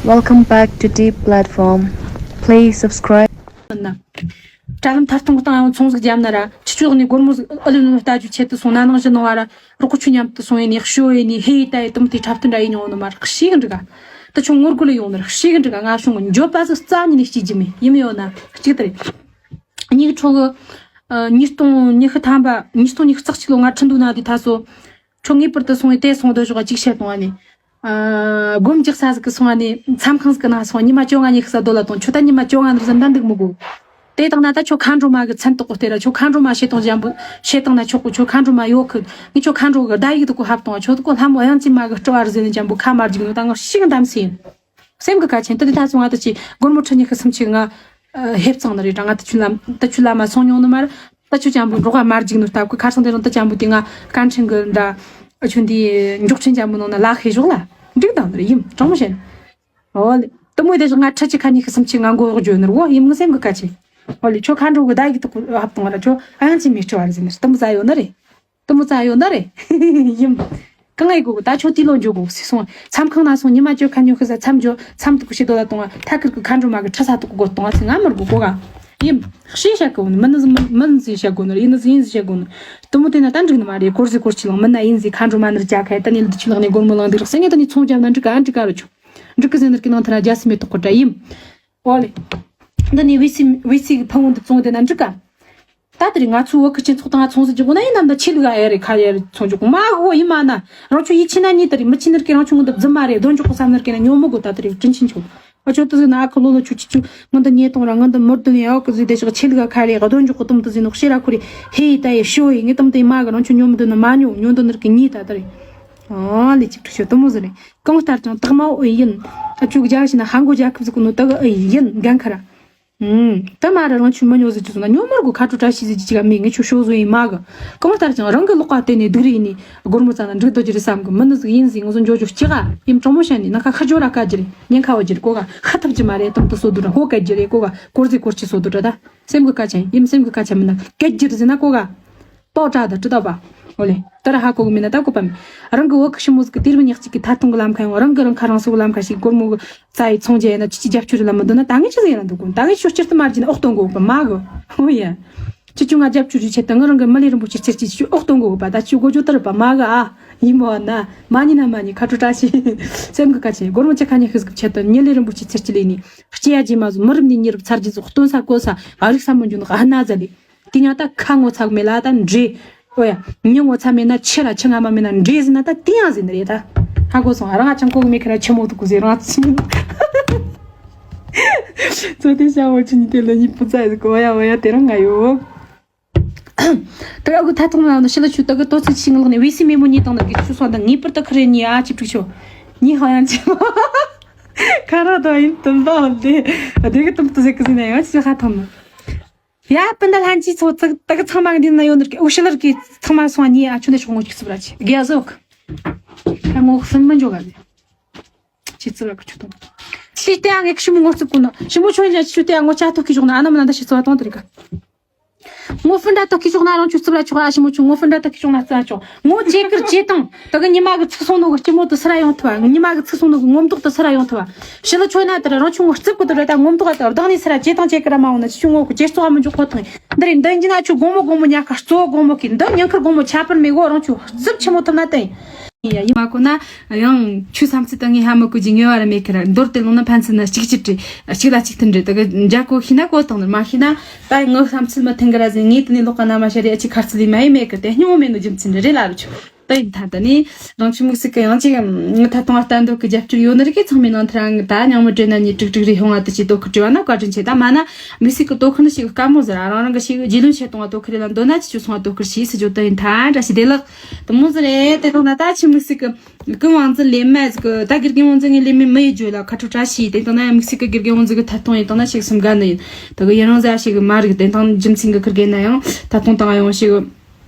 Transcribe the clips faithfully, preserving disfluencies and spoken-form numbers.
Welcome back to Deep Platform. Please subscribe. ན། དྲ་ལམ་ཐར་གཏོང་གི་སྟེང་ཡང་ཚོང་ཟིག་བརྒྱབ་ན་ར། ཆུ་ཆུ་ནས་སྒོར་མོ་ཟིག་ཨུ་ལུ་ལུ་ལྟ་རྒྱུ་ཆེད་དུ་སོང་ན་ནང་བཞིན་ནང་བ་ར། རོགས་ཆུ་མཉམ་དུ་སོང་ཡིན་ནས་ཤོ་ཡིན་ནས་ཧེ་ཡི་ལྟ་ཡི་དུམ་དེ་འཁྲབ་སྟོན་འདྲ་ཡིན་མྱོང་ནི་མ་རེད། ཤེས་གི་འདྲི་ག་ད་ཆུ་ངོ་རྒོལ་ཡོང་ནི་རེད། ཤེས་གི་འདྲི་ག་ང་བྱུང་གི་འགྱོད་པ་ཟིག་རྩ་ཉིད་ནས་སྐྱེ་རྒྱུ་མེད། ཡིན་མི་ཡོད་ན་གཅིག་དེ་རེད། ཉིག་ཁྲོ་གི་ཉིས་སྟོང་ཉི་ཤུ་ཐམ་པ། ཉིས་སྟོང་ཉི་ཤུ་རྩ་གཅིག་ལོ་ང་ཁྲིན་ཏུའུ་ན་དེ་ཐ་སོ། ཁྱོད་ངེས་པར་དུ་སོང་བའི་དེ་སོང་སྡོད་ཞོག་གཅིག་བཤད་གཏོང་བ་ནི། ཨ། སྒོམ་རྒྱག་ས་ཟིག་གི་སོང་བ་ནི། མཚམས་ཁང་ཟིག་གི་ནང་སོང་ཉི་མ་བཅོ་ལྔ་ཉི་ཤུ་ས་རྡོ་ལ་གཏོང་། ཁྱོད་ད་ཉི་མ་བཅོ་ལྔ་ནི་ཟིན་ད་འདུག་མི་དགོས། དེ་དང་ན་ད་ཁྱོད་མཁའ་འགྲོ་མ་གི་མཚན་རྟགས་གོ་སྟེ་ར། ཁྱོད་མཁའ་འགྲོ་མ་བྱེད་སྟངས་ཅན་པོ་བྱེད་སྟངས་ན་ཆོག་གོ་ཁྱོད་མཁའ་འགྲོ་མ་ཡོད་གི་ངས་ཁྱོད་མཁའ་འགྲོ་གི་བརྡ་ཡིག་དུ་གོ་ཧབ་གཏོང་བ། ཁྱོད་དུ་གོ་ལྷ་མོ་དབྱངས་ཅན་མ་གི་སྤྲུལ་བ་རུ་ཟིན་ཅན་པོ་ཁ་མ་རྒྱུག་ནོ་ད་ང་ཤི་གི་འདམ་སེ་ཡིན། སེམས་གི་ཀ་ཆེན་དེ་དེ་ད་སོང་ང་ད་ཅི་སྒོར་མོ་ཁྲི་ཉི་ཤུ་སུམ་ཅུ་ང་ཨ་ཧེབ་ཚང་ནི་རེད་ད། ང་ད་ཆུ་ལམ་ད་ཆུ་ལམ་མ་སོང་མྱོང་ནི་མ་རེད། ད་ཆུ་ཅན་པོ་འགྲོ་ག་མ་རྒྱུག་ནོ་སྟབས་གི་ཁ་སང་དེ་རིང་ད་ཅན་པོ་དེ་ང་ཀན་ཁྲིན་གི་འདྲ་ཨ་ཆུ་འདི་མགྱོགས་ཆེན་ཅན་པོ་ནང་ན་ལ་ཧེ་ཞོག་ལ་འགྲིག་དང་ནི་རེད། ཡིན་དྲང་མོ་བཤད་ནི། ཨོ་ལེ། དུ་མོ་དེ་ང་ཁྲི་གཅིག་ཁ་ཉི་ཤུ་སུམ་ཅུ་ང་མགོ་གཡོག་བརྗོད་ནི་རེད། འོ་ཡིན་ངི་སེམས་གི་ཀ་ཆེན། ཨོ་ལེ་ཁྱོད་མཁའ་འགྲོ་གི་བརྡ་ཡིག་དུ་གོ་ཧབ་གཏོང་བ་ལ་ཁྱོད་ཨ་ཡང་ཅི་མི་སྤྲོ་བ་རེད་ཟེར་ནི་དུ་མོ་ཙ་ཡོད་ནི་རེད། དུ་མོ་ཙ་ཡོད་ན་རེད། ཡིན། གང་ངའི་གོ་ད་ཆོ་ཏི་ལོ་འཇོག་གོ་སི་སོང་མཚམས་ཁང་ན་སོང་ཉི་མ་བཅོ་ཁ་ཉོ་ཤི་ས་མཚམས་འཇོ་མཚམས་དུ་གུ་ཤི་དོ་ལ་གཏོང་བ་ཐ་ཁིར་གི་མཁའ་འགྲོ་མ་གི་ཁྲི་ས་དུ་གུ་གོ་གཏོང་བ་ཚེ་ང་མར་གོ་གོ་ག་ཡིན། ཤེས་བྱ་གོ་ནི་མི་ནི་མི་ནི་ཟིན་བྱ་གོ་ནི་ཡིན་ནི་ཡིན་ཟིན་བྱ་གོ་ནི་དུ་མོ་དེ་ན་ད་འགྲིག་ནི་མ་རེད། གོར་ཟི་གོར་ཆི་ལང་མི་ན་ཡིན་ཟི་མཁའ་འགྲོ་མ་ནི་རྒྱ་ཁ་ད་ནི་ལི་ཆུ་ལག་ནས་སྒོར་མོ་ལང་འདི་རག་སེ་ངས་ད་ནི་ཚོང་རྒྱབ་ན་འགྲིག་ག་འགྲིག་ག་རུ་ཆོ། འགྲིག་གི་ཟེར་ནི་ར་གི་ནང་ཐ་ན་རྒྱ་སི་མེ་ཏོག་གོ་འདྲ་ཡིན། ཨོ་ལེ། འདི་ནི་ཝི་སི་ཝི་སི་གི་ཕ་བོང་འདི་བཙོང་དེ་ན་འགྲིག་ག་ད་དེ་རིང་ང་ཚོའི་བོད་ཀྱི་སྤྱི་ཚོགས་དང་ང་ཚོང་ཟིག་རྒྱུག་ན་ཡིན་ནམ་ད་ཆི་ལུག་ཨ་ཡ་རེ་ཁ་ཡ་རེ་ཚོང་རྒྱུག་མ་གོ་ཡིན་མ་ན་རང་ཆོ་ཡིད་ཆེས་ན་ཉིད་དེ་རིང་མི་ཆེ་ནར་གི་རང་ཆོ་ངོ་འདི་རྫུན་མ་རེད་རྡོ་འཇོག་གོ་བསམ་ནར་གི་ན་ཉོ་མི་དགོ་ད་དེ་རིང་དྲིན་ཆེན་ཆོ། ཨ་ཆོ་དུ་ཟིག་ན་ཨ་ཁུ་ལོ་ལོ་ཆུ་ཆི་ཆུ་ངོ་འདི་ཉེ་གཏོང་ར་ངོ་འདི་མོར་དུ་ནས་ཨོ་ཀི་ཟིག་དེ་ཞག་ཆི་ལུག་ཨ་ཁ་རེ་རྡོ་འཇོག་གོ་དུམ་དུ་ཟིག་ནོ་ཤེ་ར་ཁུ་རེ་ཧེ་ཡི་ད་ཡི་ཤོ་ཡི་ངི་དུམ་དུ་ཡི་མ་གི་རང་ཆོ་ཉོ་མི་དུ་ན་མ་ཉོ་ཉོ་འདི་ནར་གི་ཉིད་ད་དེ་རིང་། ཨོ་ལེ་གཅིག་ཁྲི་ཤོ་དུ་མོ་ཟེར་རེད། གང་ལྟར་ཀྱང་རྟགས་མ་འོ་ཡིན། ཨ་ཆུ་རྒྱ་ཞིག་ན་ཧང་གོ་རྒྱལ་ཁབ་ཟིག་གོ་ནོ་དག་ཨེ་ཡིན་འགན་ཁ་ར། ཨུམ། ད་མ་ར་རང་ཆུ་མ་ཉོ་ཟིག་ཅི་སོང་ན་ཉོ་མར་གོ་ཁ་ཁྲོ་བཀྲ་ཤིས་ཟིག་ཅི་ཅི་ག་མི་ངེ་ཆུ་ཤོ་བཟོ་ཡིན་མ་གི། གང་ལྟར་ཀྱང་རང་གི་ལོག་པ་བལྟས་ནས་སྡུག་རེ་ཡིན་ནི་སྒོར་མོ་ཙམ་ན་འགྲིག་འདོད་ཀྱི་རེད་བསམ་གི་མི་ནི་ཟིག་ཡིན་ཟིག་ང་ཚོ་འཇོ་འཇོ་སྐྱི་ག་ཡིན་དྲང་མོ་བཤད་ནི་ན་ཁ་ཁ་ཇོ་ར་ཀ་ཅི་རེད་ཉེན་ཁ་བ་ཅི་རེད་གོ་ག་ཁ་ཐབ་ཅི་མ་རེད་དམ་དུ་སོ་དུ་ར་ཧོ་ཀ་ཅི་རེད་གོ་ག་སྐོར་ཟིག་སྐོར་ཅི་སོ་དུ་ར་ད། སེམས་གི་ཀ་ཆེན་ཡིན་སེམས་གི་ཀ་ཆེན་མིན་ན་སྐད་ཅིག་ཟིན་ན་གོ་ག་པའོ་ཀྲ་ད་ཀྲི་ད་པ། འོ་ལེ། ད་ར་ཧ་གོ་གི་མིན་ན་ད་གོ་པ་མེད། རང་གི་བོད་གི་ཞི་མོ་ཟིག་གི་དེར་མི་ཉག་གཅིག་གི་ཐ་ཐུང་གི་ལམ་ཁ་ཡོང་རང་གི་རང་ཁ་རང་སོ་གི་ལམ་ཁ་ཞིག་སྒོར་མོ་གི་རྩ་ཡི་ཚོང་རྒྱག་ཡིན་ན་ཅི་ཅི་རྒྱབ་སྐྱོར་རེ་ལ་མི་འདོད་ན་ད་ངས་ཅི་ཟིག་ཡིན་ན་འདུག་གོ་ད་ངས་ཆོ་སྤྱིར་དུ་མ་རྒྱུ་ན་ཨོག་སྟོན་གོ་གི་པ་མ་གི། འོ་ཡ། ཅི་ཅུ་ང་རྒྱབ་སྐྱོར་རེ་བྱེད་དང་ང་རང་གི་མི་ལས་རིན་པོ་ཆེ་ཚེར་ཅི་ཅི་ཨོག་སྟོན་གོ་གི་པ་ད་ཅི་གོ་ཇོ་ད་ར་པ་མ་གི་ཨ། ཡིན་མོ་ན་མ་ཉི་ན་མ་ཉི་ཁ་ཁྲོ་བཀྲ་ཤིས། སེམས་གི་ཀ་ཆེན་སྒོར་མོ་ཅི་ཁ་ཉི་ཤུ་ཟིག་བྱེད་དང་མི་ལས་རིན་པོ་ཆེ་ཚེར་ཅི་ལས་ནི་སྐྱེ་ཡ་རྗེས་མ་ཟོ་མི་རབས་ནས་མི་རབས་ཚར་རྗེས་ཟོ་སྟོན་ས་གོ་ས་ཨ་རིག་ས་མོ་འཇུ་ནག་ཨ་ན་ཟ་ལི། དེ་ཉག་ད་ཁ་ངོ་ཚ་མེད་ལ་ད་འདྲེ། ཨོ་ཡ། མྱི་ངོ་ཚ་མེད་ན་ཆི་ར་ཆི་ང་མ་མེད་ན་འདྲེ་ཟིན་ན་ད་དེ་ཡང་ཟིན་རེད་ད། ཧ་གོ་སོང་ཨ་རང་ང་ཅང་གོ་གི་མེད་ཁ་ར་ཆི་མོ་དུ་གུ་ཟེ་རང་ཚི། ཚོ་དེ་ཤ་བོ་ཆི་ཉི་དེ་ལ་ཉི་པུ་ཙ་ཡི་གོ་ཡ་ཨོ་ཡ་དེ་རང་ང་ཡོ། དེ་ར་གི་ཐ་ཐོང་ལ་ནི་ཤི་ལ་ཆུ་དག་གི་ཏོ་ཚི་ཆི་ངག་ནས་བི་སི་མེ་མོ་ཉི་དང་ནི་གི་ཆུ་སོང་ད་ངེས་པར་དུ་ཁ་རེ་ཉི་ཨ་ཅི་ཕྲུག་ཆོ། ཉི་ཧ་ཡང་ཆི་མོ། ཁ་ར་དོ་ཡིན་དུམ་པ་འོན་ཏེ། དེ་གི་དུམ་དུ་ཟེ་གི་ཟིན་ན་ཡང་ཆི་ཧ་ཐང་ནི། ཡ་སྤུན་ཟླ་ལྷན་ཅིག་ཚོ་ཙག་ཏག་ཚང་མ་འདི་ན་ཡོད་ནི་ར་གི་འུ་ཤི་ལར་གི་ཚང་མ་སོང་ཉི་ཨ་ཆུ་ནས་ཤོག་ངོ་ཅིག་ཚུབ་ར་ཆི་རྒྱ་ཟོག་ད་ངོ་ཤི་མི་འཇོག་ག་ནི་ཆི་ཚུབ་ར་གི་ཆུ་དང་ཤི་སྟེ་ཨ་ངེ་ཤི་མོ་ངོ་ཚུབ་གོ་ནི་ཤི་མོ་ཆོས་ཉ་ཆུ་སྟེ་ཨ་ངོ་ཅ་ཐོག་གི་ཞོག་ན་ཨ་ན་མ་ན་ད་ཤི་ཚོ་ཨ་ཏོང་དེ་རི་ག་ངོ་སྤུན་ཟླ་ཐོག་གི་ཞོག་ན་རང་ཆུ་ཚུབ་ར་ཆོག་ཨ་ཤི་མོ་ཆུ་ངོ་སྤུན་ཟླ་ཐོག་གི་ཞོག་ན་རྩ་ཆོག་ངོ་ཇེ་ཀིར་ཇེ་དང་། ད་གི་ཉི་མ་གི་ཚིག་སོང་ནོ་གི་སྐྱི་མོ་དུ་སི་ར་ཡོང་ཐུབ་བ། ཉི་མ་གི་ཚིག་སོང་ནོ་གི་ངོ་མདོག་དུ་སི་ར་ཡོང་ཐུབ་བ། ཤི་ལ་ཆོས་ན་དེ་ར་རང་ཆུང་ངོ་རྩིབ་གི་དུ་ར་ད་ངོ་མདོག་ཨ་དུ་ལྡང་ནི་སི་ར་ཇེ་དང་ཇེ་ཀིར་ར་མ་འོང་ན་ཆུ་ངོ་གི་ཇེ་སོག་ཨ་མི་འཇོག་ཁོ་ཐང་། འདི་རེད་འདི་འཇི་ན་ཆུ་དགོང་མོ་དགོང་མོ་ཉ་ཁ་གཙོ་བོ་དགོང་མོ་གི་འདི་ཉིན་ཁར་དགོང་མོ་ཆ་པར་མི་གོ་རང་ཆུ་རྩིབ་ཆི་མོ་ཐུབ་ན་ཏེ། ཡ་ཡི་མ་གོ་ན་ཡང་ཆུ་བསམ་ཚུལ་དང་ངའི་ཧ་མི་གོ་ཇི་ངེས་བ་ར་མེད་ཁི་ར་མདོར་དེ་ལོང་ན་ཕན་ཚུན་ན་གཅིག་གཅིག་རེད་གཅིག་ལ་གཅིག་མཐུན་རེད་ད་གི་འཇའ་གོ་ཤི་ན་གོ་དང་ནི་མ་ཤི་ན་ད་ངའི་བསམ་ཚུལ་མ་མཐུན་གི་ར་ཟེ་ངས་དེ་ནས་ལོག་ག་ན་མ་ཤ་རེ་ཨ་ཅི་ཁར་ཚུལ་ལི་མ་ཡི་མེད་གི་དེ་སྙིང་བོ་མེད་ནོ་རྒྱུ་མཚན་རེད་ལ་རུ་ཆུ། ད་ཡིན་ཐ་ད་ནི་རང་ཆུ་དམིགས་བསལ་གི་ཡང་ཅིག་ང་ད་དུང་ལྟ་འདོད་གི་རྒྱབ་སྐྱོར་ཡོད་ནི་རིགས་ཚང་མའི་ནང་ཐ་རང་ད་ཉང་མི་དྲན་ན་ཉི་དྲུག་དྲུག་རེ་ཧོང་ང་ད་ཅི་དོ་ཁུར་བྲི་བ་ན་བཀའ་དྲིན་ཆེ། ད་མ་ན་དམིགས་བསལ་གི་དོ་ཁུར་ནི་ཞིག་དཀའ་མོ་ཟེར་རང་རང་གི་ཞིག་རྒྱུས་ལོན་བྱེད་གཏོང་བ་དོ་ཁུར་རེ་ལ་འདོད་ན་ཅི་ཆུ་སོང་བ་དོ་ཁུར་ཞིག་སི་ཇོ་ད་ཡིན་ཐ་འདྲ་ཞིག་བདེ་ལགས་དུ་མོ་ཟེར་རེད། དེ་དང་ད་ད་ཆུ་དམིགས་བསལ་གི་ཀུན་དབང་འཛིན་ལས་མེད་ཟིག་གི་ད་དགེ་རྒན་དབང་འཛིན་ངའི་ལས་མེད་མི་ཡི་བརྗོད་ལ་ཁ་ཕྲོ་བཀྲ་ཤིས། དེ་དང་ན་དམིགས་བསལ་གི་དགེ་རྒན་དབང་འཛིན་གི་ཐད་གཏོང་ཡིན་དང་ན་ཞིག་སུམ་དགའ་ནི་ཡིན། ད་གི་ཡུན་རིང་ཟ་ཞིག་གི་མ་རིག་དེ་དང་རྒྱུ་མཚན་གི་ཁུར་གེ་ན་ཡང་ཐད་གཏོང་དང་ཡང་ཞིག་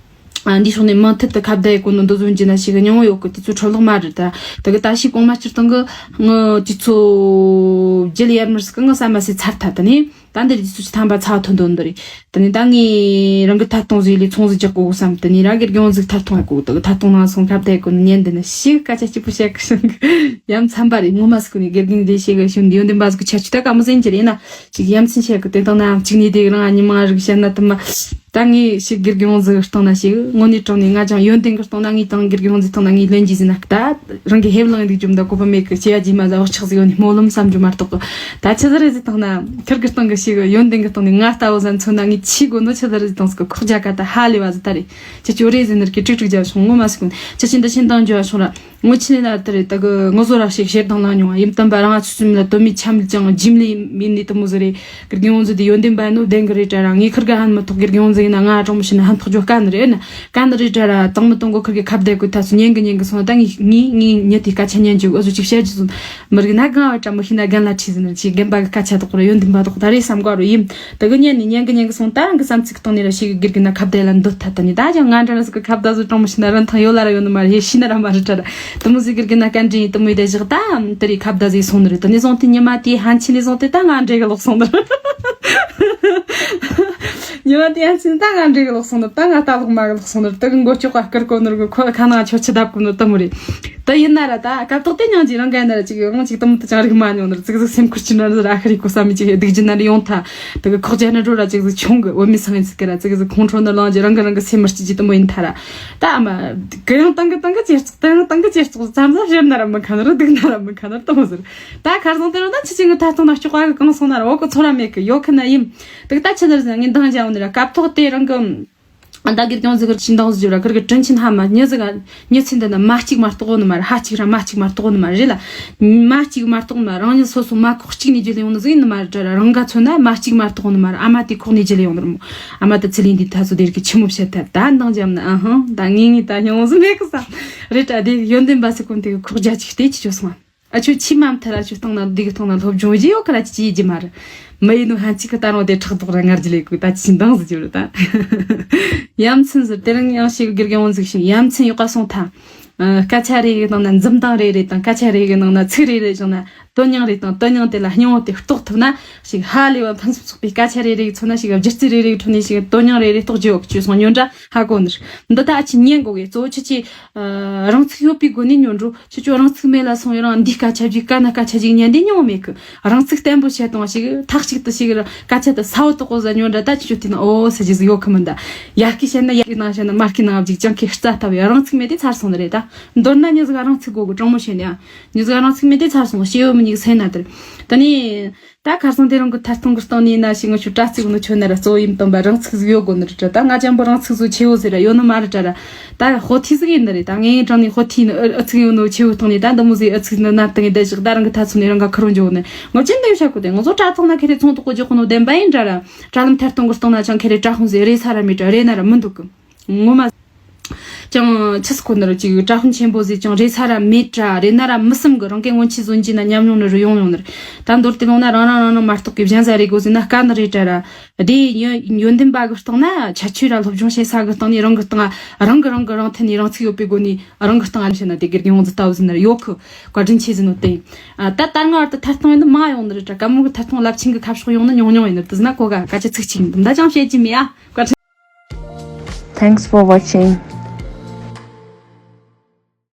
འདི་ཕྱོགས་ནས་མུ་མཐུད་དུ་ཁ་བརྡ་ཡི་གོ་ནོ་འདི་ཚོ་འཇི་ན་ཞིག་སྙིང་བོ་ཡོད་གི་དེ་ཚོ་འཕྲོ་བརླག་མ་རེད་ད། ད་གི་ད་ཞིག་གོང་མ་སྤྱིར་བཏང་གི་ངི་དེ་ཚོ་རྒྱལ་ཡར་མར་སི་གི་ངི་ས་མ་སི་ཚར་ཐ་ད་ནི། ད་འདི་རེད། དུས་ཚོད་ཐམ་པ་ཚ་ཐོན་དོན་འདི་རེད། དེ་ནས་ད་ངས་རང་གི་ཐད་གཏོང་ཟིག་ལས་ཚོང་ཟིག་རྒྱག་དགོས་བསམ། དེ་ནས་རང་གི་དགེ་སློང་ཟིག་ཐད་གཏོང་ཡག་གོ་དག་ཐད་གཏོང་ནང་སོང་ཁ་བརྡ་གོ་ནས་ཉན། འདི་ནི་ཞིག་སྐད་ཆ་སྐྱིད་པོ་བཤད་གི་ཤིང་གི་ཡ་མཚན་པ་རེད། ངོ་མ་ཟིག་གོ་ནས་དགེ་རྒན་འདི་ཞིག་གི་ཤུན་ཡོན་ཏན་པ་ཟིག་གི་ཆ་ཆུ་ད་ཀ་མོ་ཟིན་གྱི་རེད་ན། ཅིག་ཡ་མཚན་ཆེ་གི་དེ་དང་ན་གཅིག་ནས་དེ་རང་ཉི་མ་རིག་བཤད་ན་དུ་མ། ད་ངས་ཞིག་དགེ་རྒན་ཟིག་སྟེང་ན་ཞིག་དངོས་གནས་དྲང་ནས་ང་ཅང་ཡོན་ཏན་གི་སྟེང་ན་ངས་དང་དགེ་རྒན་ཟིག་སྟེང་ན་ངས་ལན་གྱིས་ཟིན་ན་ད་རང་གི་ཧེབ་ལང་འདུག་རྒྱུ་མ་ད་གོ་བ་མེད་གི་ཅི་ཡ་ཇི་མ་ཟ་བག་ཆགས་ཟིག་ཡོད་ནས་སྨོན་ལམ་བསམ་རྒྱུ་མ་གཏོགས་གི། ད་ཆི་ཟིག་རེད་ཟིག་སྟེང་ན་ཁིར་གི་སྟེང་གི་ཞིག་ཡོན་ཏན་གི་སྟེང་ནས་ང་ལྟ་བུ་ཟན་མཚོན་ན་ངས་ཆི་དགོས་ནོ་ཆི་ཟིག་རེད་ཟིག་སྟེང་ཟིག་གི་ཁོག་རྒྱ་ཀ་ད་ཧ་ལས་བ་ཟིག་ད་རེད། ཅི་ཅོ་རེད་ཟིག་ནར་གི་ཀྲིག་ཀྲིག་རྒྱབ་སོང་ངོ་མ་ཟིག་གོ་ཅི་ཆི་འདི་ཆི་འདང་རྒྱུ་བ་སོང་ར། ངོ་ཆི་ན་དེ་རེད། ད་གི་ངོ་བཟོ་ར་ཞིག་ཞེ་སྡང་ལངས་མྱོང་བ་ཡིན་བསྟན་པ་རང་ང་ཚོ་སུམ་ལ་དོན་མེད་ཆམ་ལ་ཅང་རྒྱིམ་ལས་མིན་ནི་དུ་མོ་ཟིག་རེད། དགེ་རྒན་ཟིག་དེ་ཡོན་ཏན་པ་ནོ་བདེན་གི་རེད་དྲ་ར། ངས་ཁིར་ག་ཧན་མི་ཐོག་དགེ་རྒན་ཟིག་ཡིན་ན་ང་དྲང་མོ་བཤད་ན་ཧན་ཐོག་རྒྱུ་དཀའ་ནི་རེད་ན་དཀའ་ནི་རེད་དྲ་ར། དང་མི་དང་གོ་ཁིར་གི་ཁ་བརྡ་གོ་ད་སུ་ཉན་གི་ཉན་གི་སོང་ད་ངས་ངས་ངས་ཉེ་དེ་སྐད་ཆ་ཉན་རྒྱུ་འུ་ཟོ་ཅིག་བཤད་རྒྱུ་སོང་། མི་རིག་ན་གང་བ་དྲ་མི་ཤེས་ན་རྒན་ལ་ཁྲིད་ཟིན་ན་ཅིག་རྒན་པ་གི་སྐད་ཆ་དོག་ར་ཡོན་ཏན་པ་དོག་ད་རེད་བསམ་གོ་རོ་ཡིན། དེ་གི་ཉན་ནི་ཉན་གི་ཉན་གི་སོང་ད་རང་གི་བསམ་ཚིག་སྟེང་ནས་ར་ཞིག་གི་དགེ་རྒན་ན་ཁ་བརྡ་ལ་འདོད་ཐ་ད་ནི་ད་ཅང་ང་འདྲ་ན་ཟིག་གི་ཁ་བརྡ་ཟིག་དྲང་མོ་ཤེས་ན་ར་ཐང་ཡོད་ལ་ར་ཡོད་ནི་མ་རེད། ཤེས་ན་ར་མ་རེད་དྲ་ར། དུ་མོ་ཟིག་དགེ་རྒན་ན་བཀའ་འདྲི་ཡིན་དུ་མོ་ཡི་དེ་བཞག་ད་དེ་རེད་ཁ་བརྡ་ཟིག་སོང་ནི་རེད། དེ་ནས་བཟུང་དེ་ཉི་མ་དེའི་ཧན་ཆི་ནས་བཟུང་དེ་ད་ང་འདྲེ་གི་ལོག་སོང་ནི་རེད། ཉི་མ་དེའི་ཧན་ཆི་ནས་ད་ང་འདྲེ་གི་ལོག་སོང་ནི་རེད། ད་ང་ལྟ་ལོག་མ་གི་ལོག་སོང་ནི་རེད། དེ་གི་མགོ་ལྕོག་ག་སྐུར་གོ་ནི་རེད། ཁོ་ཁ་ནང་ཆོ་ཆི་བརྡབ་གོ་ནི་རེད། དུ་མོ་རེད། ད་ཡིན་ན་ར་ད་སྐབས་ཐོག་དེ་མྱང་ཅིག་རང་ག་ཡིན་ན་ར་ཅིག་ཡོང་ཅིག་དུམ་དུ་ཅང་རིག་མ་མྱོང་ནར་ཙིག་ཟིག་སེམས་ཁུར་ཅི་ནར་ཟིག་ར་ཁ་རིག་གོ་བསམ་མི་ཅིག་སྡིག་རྒྱུ་ནར་ཡོང་ཐ། དེ་གི་ཁོག་རྒྱ་ནི་འགྲོ་ར་ཙིག་ཟིག་ཆུང་གི་བོད་མི་སང་ཡིན་ཟིག་གི་ར་ཙིག་ཟིག་ཁོང་ཁྲོ་ནི་ལངས་ཀྱི་རང་གི་རང་གི་སེམས་མི་སྐྱིད་ཀྱི་དུམ་བུ་ཡིན་ཐ་ར། ད་ཨ་མ་གི་ཡང་ཏང་གི་ཏང་གི་ཅེར་ཙོག་ཏང་ཏང་གི་ཅེར་ཙོག་ཙམ་ཟ་ཞེར་ན་ར་མི་ཁ་ནར་སྡིག་ན་ར་མི་ཁ་ནར་དུམ་བུ་ཟིག་ད་ཁར་སང་དེ་རུ་ན་ཆི་ཆི་ངི་ཐ་སྟོང་ན་ལྕོག་ག་གི་གང་སོང་ན་ར་འོ་གི་ཚོ་ར་མེད་གི་ཡོད་ཁི་ན་ཡིན། དེ་གི་ད་ཆི་ནར་ཟིག་ངི་འདང་རྒྱ་འོ་ནི་ར་སྐབས་ཐོག་དེ་རང་གི་ད་དགེ་རྒན་ཟིག་གི་ཅི་འདང་ཟིག་རྒྱབ་ར་ཁིར་གི་དྲིན་ཆེན་ཧ་མ་མྱི་ཟིག་ག་མྱི་ཚེ་འདི་ན་མ་གཅིག་མ་གཏོགས་ནི་མ་རེད། ཧ་གཅིག་ར་མ་གཅིག་མ་གཏོགས་ནི་མ་རེད་ལ། མ་གཅིག་མ་གཏོགས་ནི་མ་རང་ཉིད་སོ་སོ་མ་ཁོག་གཅིག་ནས་བརྒྱུད་ལས་ཡོང་ནི་ཟིག་ཡིན་ནི་མ་རེད་དྲ་ར། རང་ག་མཚོན་ན་མ་གཅིག་མ་གཏོགས་ནི་མ་རེད། ཨ་མ་དེ་ཁོག་ནས་བརྒྱུད་ལས་ཡོང་ནི་རེད་མོ། ཨ་མ་དེ་ཚེ་ལས་འདི་ད་ཚོ་དེ་རིགས་ཀྱི་ཆི་མོ་བཤད་ཐལ་ད་འདང་རྒྱབ་ནི་ཨ་ཧང་ད་ངེས་ངེས་ད་སྙིང་བོ་ཟིག་མེད་གི་ས་རེད་དྲ། དེ་ཡོན་ཏན་པ་ཟིག་གོན་དེ་གི་ཁོག་རྒྱ་གཅིག་དེ་ཅི་བྱོས་སོང་ཨ། ཨ་ཆོ་ཆི་མ་མཐར་ཨ་ཆོ་སྟེང་ན་འདི་གི་སྟེང་ན་སློབ་སྦྱོང་བྱེད་ཡོད་ཁ་ལ་ཅི་བྱེད་རྒྱུ་མ་རེད། མི་ཡིན་ནོ་ཧན་ཅི་གི་ད་རུང་དེ་ཕྲག་དོག་ར་ངར་གྱི་ལས་ཀུ་ད་ཅི་འདང་ཟིག་རྒྱབ་རེད་ད། ཡ་མཚན་ཟེར་དེ་རིང་ཡང་ཞིག་དགེ་རྒན་འོང་ཟིག་ཞིང་ཡ་མཚན་ཡོད་ཀ་སོང་ཐལ། ཨ། སྐད་ཆ་རེ་གི་ནང་ན་འཛུམ་མདངས་རེ་རེ་དང་སྐད་ཆ་རེ་གི་ནང་ན་ཚིག་རེ་རེ་བཞག་ན་དོན་སྙིང་རེ་དང་དོན་སྙིང་དེ་ལ་སྙིང་བོ་དེ་རྟོགས་ཐུབ་ན་ཞིག་ཧ་ལས་པ་ཕུན་སུམ་ཚོགས་པའི་སྐད་ཆ་རེ་རེ་གི་ཚོ་ན་ཞིག་སྒྱུ་རྩལ་རེ་རེ་གི་ཁྲོད་ནས་ཞིག་དོན་སྙིང་རེ་རེ་རྟོགས་རྒྱུ་ཡོད་གི་ཅུ་སོང་ཉོན་དྲ་ཧ་གོ་ནི་རེད། འདི་ད་ཨ་ཆི་ཉན་གོ་གི་གཙོ་བོ་ཁྱེད་ཀྱིས་རང་ཚུགས་ཡོད་པའི་སྒོ་ནས་ཉོན་འགྲོ། ཁྱེད་ཚོ་རང་ཚུགས་མེད་ལ་སོང་ཡོད་རང་འདི་སྐད་ཆ་ཅིག་ག་ན་སྐད་ཆ་ཅིག་ཉན་དེ་མྱོང་མེད་གི། རང་ཚུགས་བརྟན་པོ་བྱེད་དང་ཞིག་མཐའ་གཅིག་ཏུ་ཞིག་སྐད་ཆ་དེ་ས་བོ་དོག་གོ་ཟ་ཉོན་དྲ་ད་ཅི་ཆོ་དེ་ན་ཨོ་ཟེར་རྒྱུ་ཟིག་ཡོད་གི་མིན་ད། ཡར་སྐད་བཤད་ན་ཡར་སྐད་ནང་བཤད་ན་མར་སྐད་ནང་ཅིག་ཅང་ཁེ་རྩ་ལྟ་བུ་ཡ་རང་ཚུགས་མེད་དེ་ཚར་སོང་ནི་རེད་ད། མདོར་ན་མྱི་ཟིག་རང་ཚུགས་དགོ་གི་དྲང་མོ་བཤད་ན་ཡ། མྱི་ཟིག་རང་ཚུགས་མེད་དེ་ཚར་སོང་ཞེ་བོ་མི་ཉིག་སེ་ན་དེར། དེ་ནས། ད་ཁར་སང་དེ་རིང་གི་ཐད་གཏོང་གི་སྟེང་ནས་ན་ཞིག་ངི་ཆུ་དྲ་ཚིགས་ནི་ཆོད་ན་ར་གཙོ་བོ་ཡིན་དམ་པ་རང་ཚུགས་ཟིག་ཡོད་དགོ་ནི་རེད་དྲ། ད་ང་ཅན་པོ་རང་ཚུགས་ཟིག་ཆེ་བོ་ཟིག་ར་ཡོད་ནི་མ་རེད་དྲ་ར། ད་ཧོ་ཐི་ཟིག་ཡིན་ནི་རེད། ད་ངས་དྲང་ནས་ཧོ་ཐི་ནི་ཨུ་ཨུ་ཚུགས་ཡོད་ནོ་ཆེ་བོ་སྟེང་ནས་ད་འདི་མོ་ཟིག་ཨུ་ཚུགས་ནི་ནབ་སྟེང་ངས་བསྡད་ཞིག་ད་རང་གི་ཐ་ཚུགས་ནས་རང་ག་ཁུར་བོ་འཇོག་ནི་ངོ་ཅན་འདེམ་བྱ་གོ་དེ་ང་ཚོ་དྲ་ཚང་ན་ཁེ་རེ་ཚོང་དོག་གོ་རྒྱག་གོ་ནོ་བདེན་པ་ཡིན་དྲ་ར། དྲ་ལམ་ཐད་གཏོང་གི་སྟེང་ན་ཅང་ཁེ་རེ་དྲ་ཧོང་ཟིག་རེ་ས་ར་མེད་དྲ་རེ་ན་ར་མི་འདུག་གི། ངོ་མ། ཅང་ཆི་སི་ཁོ་ནར་ཅིག་དྲ་ཧོན་ཆེན་པོ་ཟིག་ཅང་རེ་ས་ར་མེད་དྲ་རེ་ན་ར་མི་སམ་གི་རང་གི་སྔོན་ཆད་བཟོ་རྒྱུ་ན་ཉམས་མྱོང་ནི་རུ་ཡོང་ཡོང་ནི་རེད། ད་མདོར་དེ་ལོང་ན་རང་རང་རང་རང་མ་གཏོགས་གི་གཞན་ཟ་རེ་དགོས་ཟིན་ན་དཀའ་ནི་རེད་དྲ་ར། དེ་ཡོན་ཡོན་ཏན་པ་གི་སྟེང་ན་ཁྱད་ཆོས་ར་སློབ་སྦྱོང་བྱེད་ས་གི་སྟེང་ནས་རང་གི་སྟེང་རང་གི་རང་གི་རང་ཐད་ནས་རང་ཚུགས་ཡོད་པའི་སྒོ་ནས་རང་གི་སྟེང་ཨ་རིམ་བྱས་ན་དེ་དགེ་རྒན་ཡོངས་ཟིག་ལྟ་བུ་ཟིན་ན་ཡོད་གི། བཀའ་དྲིན་ཆེ་ཟིན་ནོ་དེ། ད་ལྟ་ང་བར་དུ་ཐད་གཏོང་ཡོད་ནི་མ་ཡོང་ནི་རེད་དྲ། བཀའ་མོལ་གི་ཐད་གཏོང་རླབས་ཆེན་གི་ཁ་ཕྱོགས་ཡོང་ནི་ཉུང་ཉུང་ཡིན་ནི་རེད། དེ་ཟིན་ན་གོ་ག་སྐད་ཆ་ཚིག་གཅིག་ཡིན་འདི་འདྲ་ཅང་བཤད་རྒྱུ་མེད་ཨ། བཀའ་དྲིན། Thanks for watching.